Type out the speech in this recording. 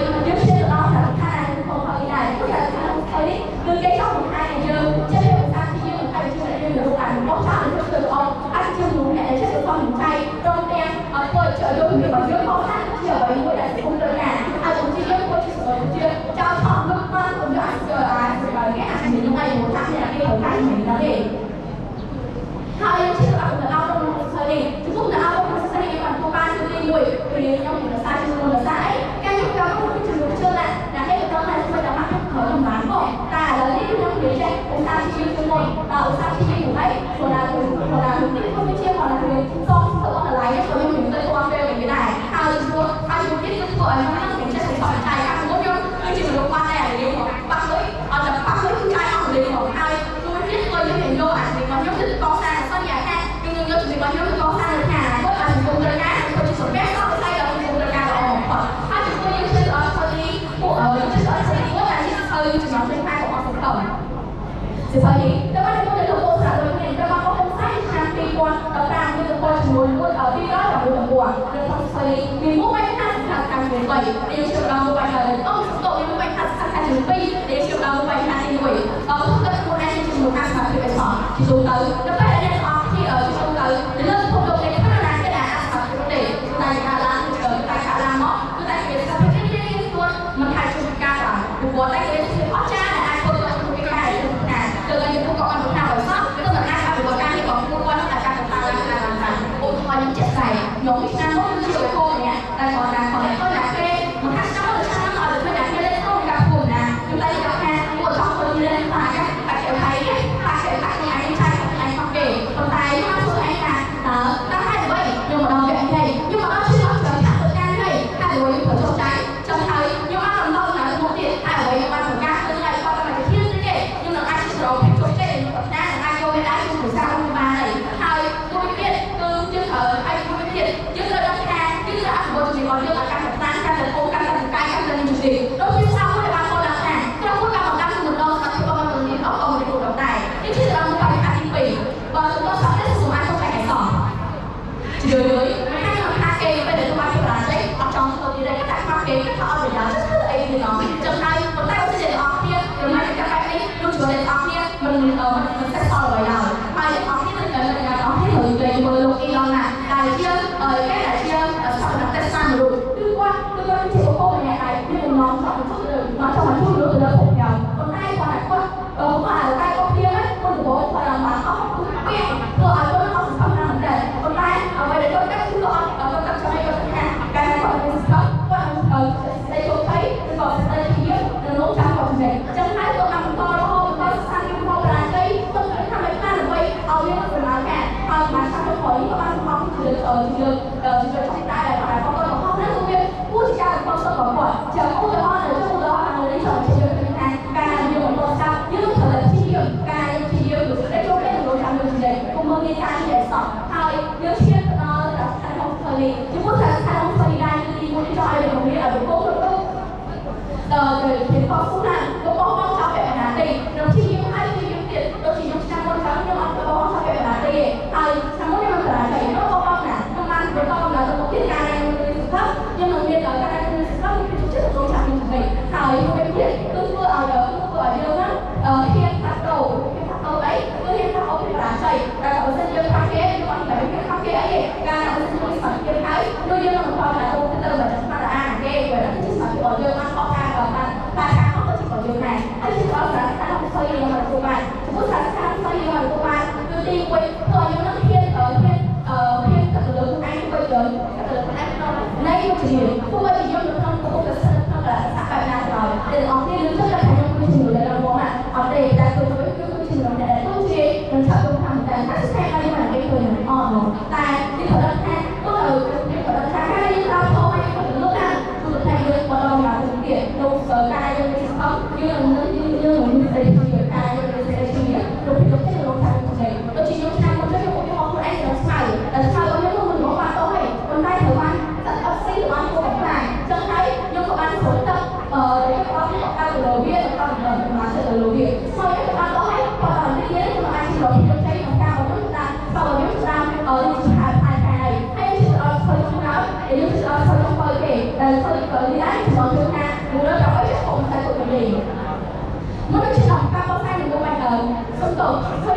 យើងឈានទៅដល់សារៈសំខាន់ក្នុងហើយដែរព្រោះសារៈសំខាន់ក្នុងហើយនេះគឺគេចង់បង្ហាញឲ្យយើងចេះភាសាជាយើងហើយជាយើងรู้អានបោះចោលទៅធ្វើល្អអាចជាមនុស្សអ្នកដែលចេះសន្សំសំចៃព្រមទាំងធ្វើជាយកជំនាញរបស់យើងផងថាជាអ្វីមួយដែលសង្គមត្រូវការហើយជាយើងគួរជាជាចោលឆក់លុបមកខ្ញុំយកអាចអាចគេអាចជំនាញនឹងឯងថាអ្នកគេត្រូវការជំនាញដល់ទេហើយយើងជឿដល់ទៅដល់ក្នុងសិស្សនេះចំពោះដល់ក្នុងសិស្សនេះខ្ញុំបានទទួលបានគឺទី1ពេលខ្ញុំមានសារជាមុនសារអីការខ្ញុំកម្មគឺជាមនុស្សជឿណាដែលគេបន្តតែធ្វើតែមកខ្ញុំក្រោយខ្ញុំបានផងតែឥឡូវនេះខ្ញុំនិយាយចេះឧស្សាហ៍ជាជាមុនតើឧស្សាហ៍ជាយ៉ាងម៉េចព្រោះថាព្រោះថាទីខ្ញុំជាគាត់ថាសូមធ្វើអនឡាញក៏ខ្ញុំមានទៅသွားពេលវិញដែរហើយចំពោះហើយចំពោះទៀតគឺធ្វើឲ្យខ្ញុំនឹងចេះសន្សំចៃកាលមុនខ្ញុំគឺជាមនុស្សបាត់ដែររៀងបាក់លុយអត់តែបាក់លុយគឺចាយអស់រៀងមកហើយមួយទៀតក៏យើងនឹងយកអានេះរបស់ខ្ញុំទៅកសាងសន្យាថាខ្ញុំនឹងយកជំនាញរបស់ខ្ញុំទៅកសាងនៅខាងអនាគតឲ្យសង្គមត្រូវការធ្វើជាសម្ភារៈសង្ស័យដល់សង្គមត្រូវការល្អបំផុតហើយចំពោះយើងជឿអត់ផលីពួកយើងជឿអត់ផលីមួយដែលជាសើចំណងជើងផ្នែករបស់សង្គមសភៅនេះតែបានខ្ញុំទៅលោកស្រាដូចនេះតែបានអស់ផ្សាយឆ្នាំ2015មានទំព័រចំនួន211ទំព័រនៅក្នុងសភៅនេះមានមុខបញ្ហាសំខាន់ចំនួន3ដែលយើងជឿដល់មុខបញ្ហាអូសតមានមុខបញ្ហាសំខាន់ចំនួន2ដែលជឿដល់មុខបញ្ហាទី1អឺទៅខ្លួនឯងជាចំនួនអាសមាធិបឯងជាទូទៅនៅពេលដែលអ្នកអស់ជាជាទូទៅនៅលើពិភពលោកនេះគ្មានណាគេដែលអាសមាធិទេតែការឡើងតែការឡើងមកគឺតែគេថាភាពនេះរៀងខ្លួនមិនថាជួបការឡើយព្រោះតែគេជាអស្ចារ្យដែលអាចធ្វើឲ្យគេកែណាទៅឲ្យពួកគាត់បានថាឲ្យសោះគឺមិនអាចអភិវឌ្ឍការងាររបស់ពួកគាត់នឹងតែការកឡើងឡើងឡើងឧទាហរណ៍ខ្ញុំជាក់ស្ដែងខ្ញុំឆ្នាំមុនគឺជាបុគ្គលម្នាក់តែគាត់ថាគាត់គាត់តែគេមិនថាឆ្នាំមុនឆ្នាំឲ្យទៅធ្វើតែគេលេងក្នុងការភូមិណាខ្ញុំតែយកថាពួកចង់ធ្វើលេងថាកាបាច់គេថៃបាច់គេបាច់ខ្លួនឯងឆាយខ្លួនឯងផងគេប៉ុន្តែខ្ញុំធ្វើឯងថាតើតើហេតុអ្វីខ្ញុំមកដល់វគ្គនេះខ្ញុំមកដល់ឈឺអត់ត្រូវឆាក់ធ្វើការនេះហើយអ្វីខ្ញុំត្រូវចុះចាយចង់ហើយខ្ញុំអត់រំលងណាទៅមុខទៀតហើយអ្វីខ្ញុំបានប្រកាសគឺឲ្យគាត់តែជាធានទេខ្ញុំនឹងអាចជារងភាពជោគជ័យដែលខ្ញុំប្រាថ្នានឹងអាចយកវាដែរក្នុងគ្រួសារខ្ញុំបានហើយហើយមួយទៀតគឺយើងត្រូវហើយមួយទៀតយើងត្រូវដឹងថាយើងត្រូវអភិវឌ្ឍជំនាញរបស់យើងឲ្យកាន់តែខ្លាំងកាន់តែធំកាន់តែកាយកាន់តែមានជំនាញដូចជាស្រាប់មួយដែលបានពោលឡើងថាក្រុមមួយបានបណ្ដាំជំនាញសមត្ថភាពរបស់ជំនាញអបអរគុណដែរនេះជាដល់មុខបញ្ហាទី2បើចំនួនសត្វនេះសូមអាចចូលចែកឲ្យសោះជារឿយៗមិនថាខ្ញុំថាគេពេលដែលខ្ញុំបានបរាជ័យអត់ចង់ធ្វើទៀតទេតែខ្វះគេថាអត់ប្រយោជន៍ធ្វើអីទេណោះចឹងហើយប៉ុន្តែបើសិនជាអ្នកអស់គ្នារំលែកការបែបនេះនោះជួយអ្នកអស់គ្នាមិនមិនសេះសល់អ្វីឡើយហើយអ្នកអស់គ្នាត្រូវតែអ្នកអស់គ្នាត្រូវតែមើលលោកអ៊ីឡុនណាដែលជាគេដែលជាស្ថាបនិក Tesla មួយរូបគឺគាត់គឺគាត់ជាបុគ្គលម្នាក់ដែលមានបំណងចង់ជួយមកចង់មកជួយមនុស្សទៅលើភពខ្ញុំប៉ុន្តែគាត់ថាគាត់គាត់អាតែគាត់ព្រៀងមុនដំបូងគាត់បានអស់គឺពាក្យធ្វើឲ្យគាត់អស់សង្ឃឹមណាស់មែនតើប៉ុន្តែអ្វីដែលគាត់គិតគឺគាត់អត់គាត់គិតចាំឲ្យគាត់ថាកាលណាគាត់មានសង្ឃឹមគាត់នឹងស្ដីជោគជ័យឬក៏ស្ដីជាយើងនឹងលោកចាំគាត់ចំណេញអញ្ចឹងហើយគាត់បានបន្តរហូតបន្តសាងពីផងបរាជ័យគាត់គិតថាមិនបានដើម្បីឲ្យយើងដំណើរការហើយបានឆ្នាំក្រោយក៏បានសម្បត្តិជាជាជាចង់ដែរតែគាត់ក៏ខំណាស់គឺវាគួរជាការបន្តសរបស់គាត់ចឹងឧទាហរណ៍នៅឧទាហរណ៍ខាងនេះចង់ជាយើងថាការយើងបន្តស្ដាប់យើងត្រូវតែព្យាយាមការយើងព្យាយាមគឺស្ដីជោគជ័យនឹងលោកចាំយើងចំណេញកុំមើលងាយការនេះឲ្យសោះហើយយើងឈានទៅដល់ស្ថានភាពផ្លូវនេះចំពោះស្ថានភាពផ្លូវនេះដែរគឺទីមួយចង់ឲ្យលោកមានឲ្យបុគ្គលគ្រប់រូបទៅជាខុសស៊ូណាកុំបោះបង់ចោលពាក្យបណ្ណាទេនឹងព្យាយាមហើយព្យាយាមទៀតដូចជាខ្ញុំឆ្នាំមុនចឹងខ្ញុំអត់បោះបង់ចោលពាក្យបណ្ណាទេហើយឆ្នាំមុនខ្ញុំមិនបរាជ័យខ្ញុំបោះបង់ណាខ្ញុំបានបន្តដំណើរទៅមុខទៀតការងារខ្ញុំមានសង្ឃឹមខ្ញុំនឹងមានការងារមានសង្ឃឹមខ្ញុំជឿក្នុងចាំខ្ញុំចំណេញហើយមួយទៀតគឺធ្វើឲ្យគឺធ្វើឲ្យយើងហ្នឹងហ៊ានផ្លាស់ប្ដូរហ៊ានផ្លាស់ប្ដូរអីគឺហ៊ានផ្លាស់ប្ដូរពីបរាជ័យតែបើសិនយើងខ្វះគេយើងអត់តែគេខ្វះគេអីទេការបើសិនយើងស្មារតីហើយនោះយើងនឹងបន្តទៅទៅបែបស្មារតីអាគេព្រោះហ្នឹងគឺជាស្មារតីរបស់យើងបានខកការបានតែការខកក៏ជារបស់យើងដែរហើយជាដល់សារៈសំខាន់យើងមកទទួលបានចំពោះសារៈសំខាន់យើងមកទទួលបានគឺទី1ធ្វើឲ្យយើងនឹងហ៊ានហ៊ានហ៊ានទៅលើខ្លួនឯងទៅលើទៅលើខ្លួនឯងក្នុងនៃជំនាញទោះបីជាយើងនៅក្នុងកំពុងតែស្ថិតក្នុងកលៈទេសៈបែបណាក៏ដោយតែទាំងអស់គ្នាលឺចឹងតែខ្ញុំគឺជាមនុស្សដែលរងមាំអត់ទេតែគឺគឺជាមនុស្សដែលទូជានឹងឆាប់យល់ថាតែថាស្ថិតឲ្យយើងគេឃើញអត់នោះតែនេះក៏ដឹងថាទោះឲ្យនេះក៏ដឹងថាការយើងដល់ធំហើយយើងក៏លើកឡើងគឺថាយើងបន្តមកទៅទៀតនោះការយើងមានសង្ឃយើងនឹងយើងនឹងមានសេរីភាពការយើងមានសេរីភាពលោកពីលោកទេលោកថាចំណេញដូចជាខ្ញុំឆ្នាំមុនខ្ញុំឧទាហរណ៍ខ្លួនឯងទៅស្មៅតែស្មៅរបស់ខ្ញុំមិនមកបានតោះទេប៉ុន្តែត្រូវបានទឹកអត់ស៊ីបានធ្វើកំខ្លាចឹងហើយខ្ញុំក៏បានស្រួលទឹកអឺខ្ញុំក៏បានទៅលើវាទៅដល់មកទៅលើវាហើយខ្ញុំក៏បានតោះហើយក៏ដល់នេះខ្ញុំអាចជារកជោគជ័យក្នុងការរបស់ខ្ញុំតាមស្មៅរបស់ខ្ញុំតាមអឺជាហៅផ្នែកហើយហើយជាដល់ធ្វើចុងក្រោយយើងជាដល់ធ្វើចុងក្រោយគេដែលធ្វើនេះដែរ ចំណងជើងថាមនុស្សដល់អីចេះពុកម្សាយពុកម្លីមុននឹងឆ្នាំការបោះផ្សាយនឹងបាច់សុំទោស។